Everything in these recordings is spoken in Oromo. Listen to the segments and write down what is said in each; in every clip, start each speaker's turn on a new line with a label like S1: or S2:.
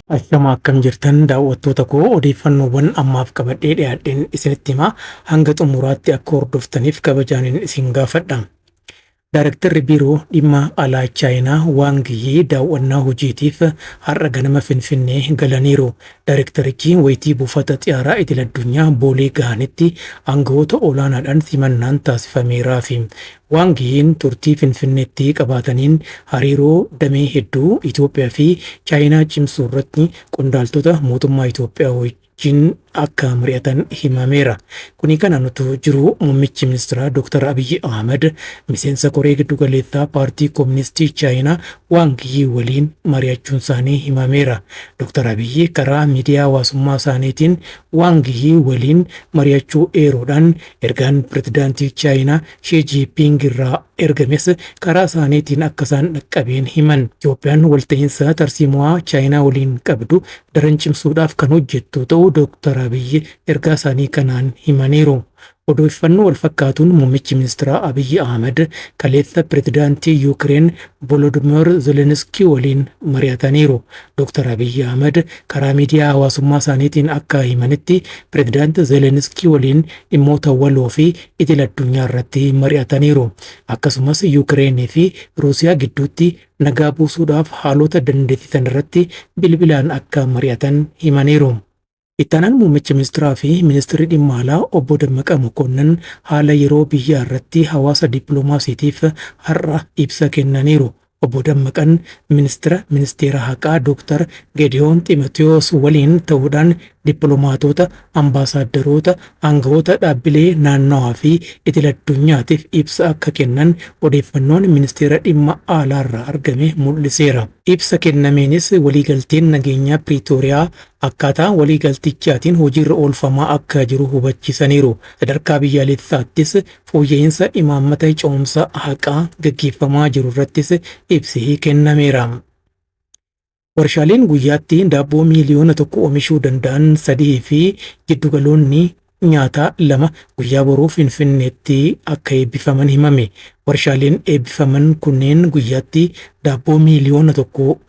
S1: Ashama, akkam jirtan daawwattoota koo? Odeeffannoowwan ammaaf qabadhee dhiyaadheen isinitti himaa, hanga xumuraatti akka hordoftaniif kabajaaniin isin gaafadha. Daarektarri Biiroo Dhimma Alaa Chaayinaa Waang Yii daawwannaa hojiitiif har'a ganama Finfinnee galaniiru. Daarektarichi wayitii buufata xiyyaaraa idil addunyaa Boolee gahanitti aangawoota olaanaadhaan simannaan taasifameeraafi. Waang Yiin turtii Finfinneetti qabaataniin hariiroo damee hedduu Itoophiyaa fi Chaayinaa cimsuu irratti qondaaltota mootummaa Itoophiyaa wajjin akka mari'atan himameera. Kuni kanaan utuu jiru, muummichi ministeeraa Dr. Abiyyi Ahmad miseensa koree giddugaleessaa paartii Kooministii Chaayinaa Waang Yii waliin mari'achuun isaanii himameera. Dr. Abiyyi karaa miidiyaa hawaasummaa isaaniitiin Waang Yii waliin mari'achuu eeruudhaan, ergaan pirezidaantii Chaayinaa Shii Jiinpiing irraa ergames karaa isaaniitiin akka isaan dhaqqabeen himan. Itoophiyaan walta'iinsa tarsiimoo Chaayinaa waliin qabdu daran cimsuudhaaf kan hojjettu ta'uu Dr. Abiyyi ergaa isaanii kanaan himaniiru. Odeeffannoo wal fakkaatuun, muummichi ministeeraa Abiyyi Ahmad kaleessa pirezidaantii Yuukireen Volodymyr Zelensky waliin mari'ataniiru. Dr. Abiyyi Ahmad karaa miidiyaa hawaasummaa isaaniitiin akka himanitti, pirezidaantii Zelensky waliin dhimmoota waloo fi idil addunyaa irratti mari'ataniiru. Akkasumas Yuukireenii fi Ruusiyaa gidduutti nagaa buusuudhaaf haalota dandeessisan irratti bilbilaan akka mari'atan himaniiru. Ittaanaan muummicha ministeeraa fi ministeerri dhimma alaa obbo Dammaqaa Mokonnin haala yeroo biyyaa irratti hawaasa dippiloomaasiitiif har'a ibsa kennaniiru. Obbo Dammaqaan ministeera ministeera haqaa Dr. Gediyoon Ximotiyoos waliin ta'uudhaan dippiloomaatota, ambaasaadaroota, aangawoota dhaabbilee naannawaa fi idil addunyaatiif ibsa akka kennan odeeffannoon ministeera dhimma alaarraa argame mul'iseera. Ibsa kennameenis waliigalteen nageenyaa Piriitooriyaa akkaataa waliigaltichaatiin hojiirra oolfamaa akka jiru hubachiisaniiru. Sadarkaa biyyaalessaattis fooyya'insa imaammata ce'umsa haqaa gaggeeffamaa jiru irrattis ibsi kennameera. Warshaaleen guyyaatti daabboo 1 miiliyoona oomishuu danda'an sadii fi giddugaloonni nyaataa lama guyyaa boruu Finfinneetti akka eebbifaman himame. Warshaaleen eebbifaman kunneen guyyaatti daabboo 1 miiliyoona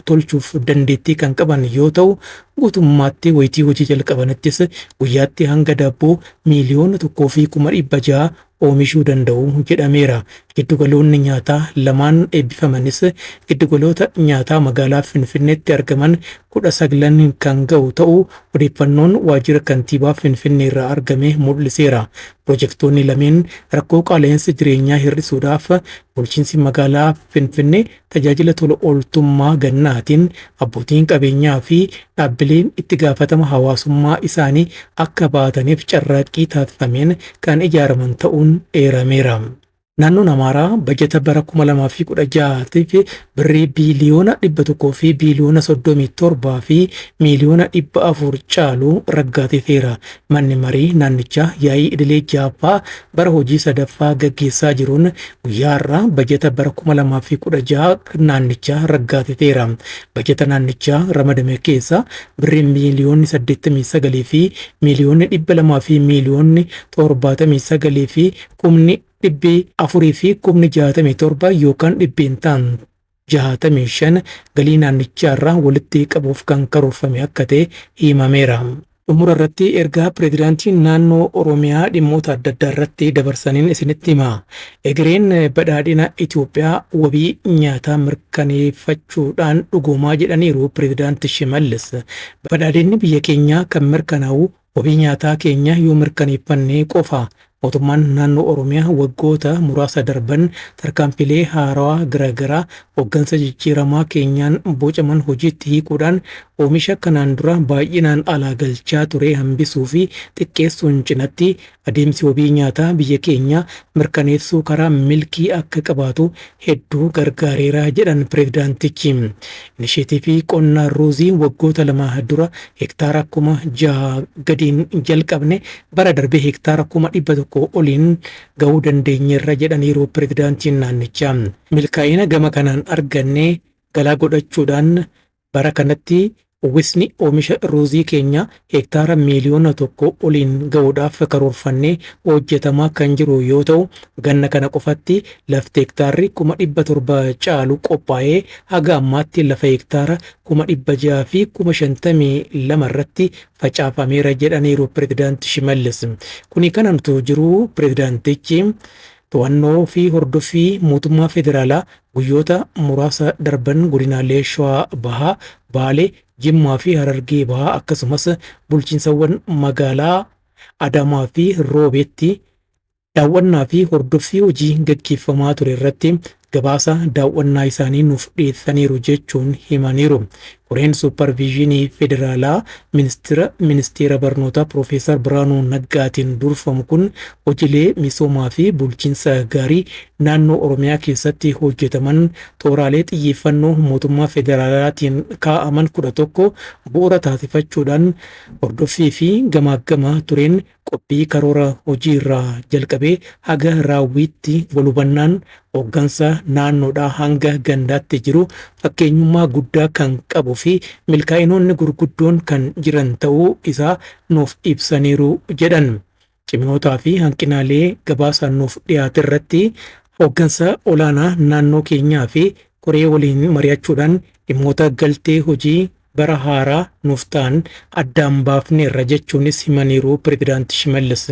S1: tolchuuf dandeettii kan qaban yoo ta'u, guutummaatti wayitii hojii jalqabanittis guyyaatti hanga daabboo 1,600,000 oomishuu danda'u jedhameera. Giddugaloonni nyaataa lamaan eebbifamanis giddugaloota nyaataa magaalaa Finfinneetti argaman 19 kan ga'u ta'uu odeeffannoon waajjira kantiibaa Finfinnee irraa argame mul'iseera. Pirojektoonni lameen rakkoo qaala'insa jireenyaa hir'isuudhaaf bulchiinsi magaalaa Finfinnee tajaajila tola ooltummaa gannaatiin abbootiin qabeenyaa fi dhaabbileen itti gaafatama hawaasummaa isaanii akka baataniif carraaqqii taasifameen kan ijaaraman ta'uun eerameera. Naannoon Amaaraa bajata bara 2016 birrii biiliyoona 100 fi biiliyoona 37 fi miiliyoona 400 caalu raggaasiseera. Manni marii naannichaa yaa'ii idilee ja'affaa bara hojii sadaffaa gaggeessaa jiruun guyyaa har'aa bajata bara 2016 naannichaa raggaasiseera. Bajata naannichaa ramadame keessa birrii miiliyoonni 89 fi miiliyoonni 200 fi miiliyoonni 79 fi kumni 400 fi kumni 67 yookaan 65% galii naannichaa irraa walitti qabuuf kan karoorfame akka ta'e himameera. Xumura irratti ergaa pireezidaantiin naannoo Oromiyaa dhimmoota adda addaa irratti dabarsaniin isinitti hima. Egereen badhaadhina Itoophiyaa wabii nyaataa mirkaneeffachuudhaan dhugoomaa jedhaniiru pireezidaanti Shimallis. Badhaadhinni biyya keenyaa kan mirkanaa'u wabii nyaataa keenya yoo mirkaneeffannee qofa. Mootummaan naannoo Oromiyaa waggoota muraasa darban tarkaanfilee haarawaa garaagaraa hooggansa jijjiiramaa keenyaan bocaman hojiitti hiikuudhaan oomisha kanaan dura baay'inaan alaa galchaa ture hambisuu fi xiqqeessuun cinatti adeemsi wabii nyaataa biyya keenya mirkaneessuu karaa milkii akka qabaatu hedduu gargaareera jedhan pireezidaantichi. Inisheetiivii qonnaa ruuzii waggoota 2 dura hektaara 6,000 gadiin jalqabne bara darbee hektaara 100,000 oliin gahuu dandeenyeerra jedhaniiru pireezidaantiin naannichaa. Milkaa'ina gama kanaan arganne galaa godhachuudhaan bara kanatti Uwwisni oomisha ruuzii keenya hektaara miiliyoona 1 oliin ga'uudhaaf karoorfannee hojjetamaa kan jiru yoo ta'u, ganna kana qofatti lafti hektaarri 700,000 caalu qophaa'ee haga ammaatti lafa hektaara 652,000 irratti facaafameera jedhaniiru Pireezidaanti Shimallis. Kuni kanatu jiru pireezidaantichi to'annoo fi hordoffii mootummaa federaalaa guyyoota muraasa darban godinaalee Shawaa Bahaa, Baalee, Jimmaa fi Harargee Bahaa akkasumas bulchiinsawwan magaalaa Adaamaa fi Roobeetti daawwannaa fi hordoffii hojii gaggeeffamaa ture irratti gabaasa daawwannaa isaanii nuuf dhiyeessaniiru jechuun himaniiru. Koreen suupparviizyinii federaalaa ministeera ministeera barnootaa Piroofeesar Biraanuu Naggaatiin durfamu kun hojiilee misoomaa fi bulchiinsa gaarii naannoo Oromiyaa keessatti hojjetaman tooraalee xiyyeeffannoo mootummaa federaalaatiin kaa'aman 11 bu'uura taasifachuudhaan hordoffii fi gamaagama tureen qophii karoora hojii irraa jalqabee haga raawwiitti walhubannaan hooggansa naannoodhaa hanga gandaatti jiru fakkeenyummaa guddaa kan qabu fi milkaa'inoonni gurguddoon kan jiran ta'uu isaa nuuf ibsaniiru jedhan. Ciminootaa fi hanqinaalee gabaasaan nuuf dhiyaate irratti hooggansa olaanaa naannoo keenyaa fi koree waliin mari'achuudhaan dhimmoota galtee hojii bara haaraa nuuf ta'an addaan baafneerra jechuunis himaniiru Pireezidaanti Shimallis.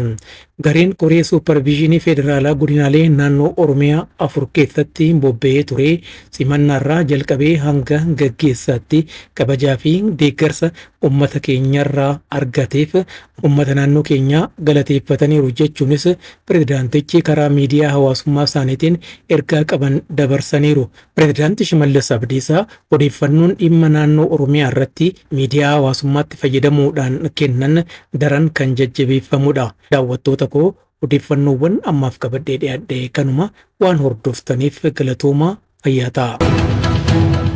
S1: Gareen koree suupparviizyinii federaalaa godinaalee naannoo Oromiyaa afur keessatti bobba'ee ture simannaarraa jalqabee hanga gaggeessaatti kabajaa fi deeggarsa uummata keenyarraa argateef uummata naannoo keenyaa galateeffataniiru jechuunis pireezidaantichi karaa miidiyaa hawaasummaa isaaniitiin ergaa qaban dabarsaniiru. Pireezidaanti Shimallis Abdiisaa odeeffannoon dhimma naannoo Oromiyaa irratti miidiyaa hawaasummaatti fayyadamuudhaan kennan daran kan jajjabeeffamudha. Daawwattoota koo, odeeffannoowwan ammaaf qabadhee dhiyaadhe kanuma. Waan hordoftaniif galatoomaa, fayyaa ta'a.